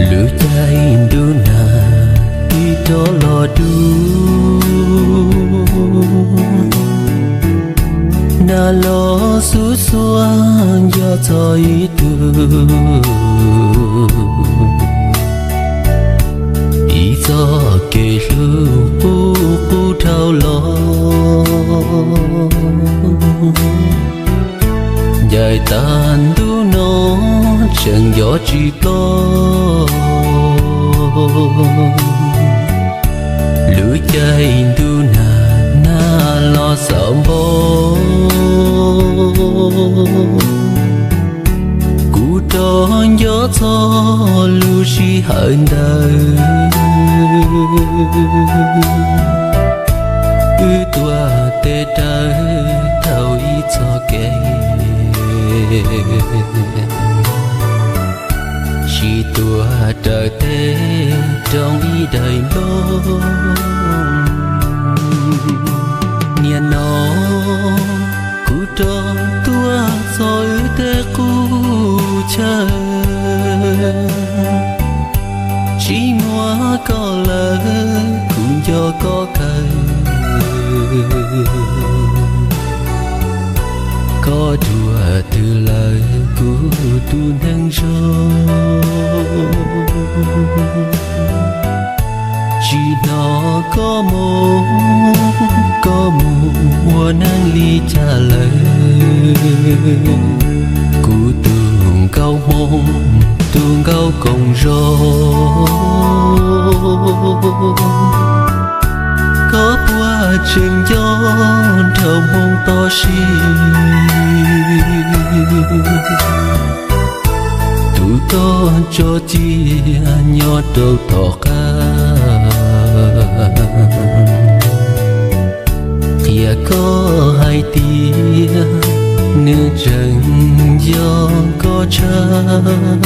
Lub caij ntuj nag twb rov los dub, nag los xub xuav nco txog ib tug. Ib txoj kev hlub qub qub dhau los, ncaim tas ntuj no tseem nco tsis ploj. Lub caij ntuj nag nag los xaus npo, kuv rov nco txog lub sij hawm ntawd. Wb tuav tes raws thaum ib txoj kev, tsis tuav raws teb roob ib daim nplooj. Nim no kuv rov tuaj txog wb tej qub chaw, tsis muaj koj lawm kuv nco koj kawg. Koj dua twg lawm kuv tus neeg zoo, tsis hnov koj moo, koj mus ua neej li cas lawm. Kuv tus nkauj hmoob, tus nkauj koom zos, koj puas tseem nco nraug hmoob toj siab, tus toj tso cia nyob rau tom qab. Qhia koj hais tias nws tseem nco koj tshaj.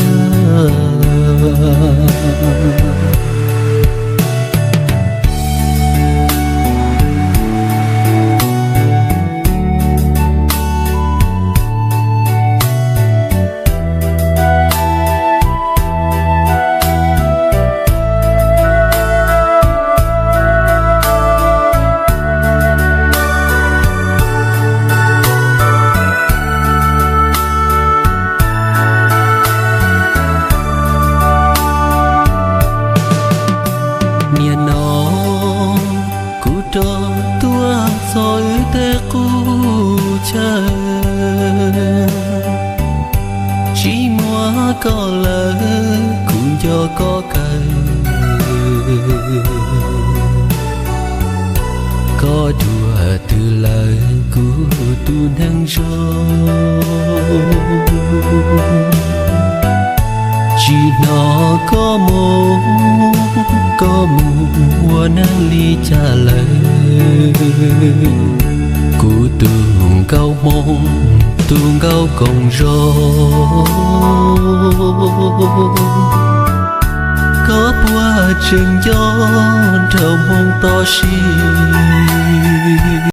Nim no kuv rov tuaj txog wb tej qub chaw, tsis muaj koj lawm kuv nco koj kawg. Koj dua twg lawm kuv tus neeg zoo, tsis hnov koj moo, koj mus ua neej li cas lawm. Kuv tus nkauj hmoob, tus nkauj koom zos, koj puas tseem nco nraug hmoob toj siab,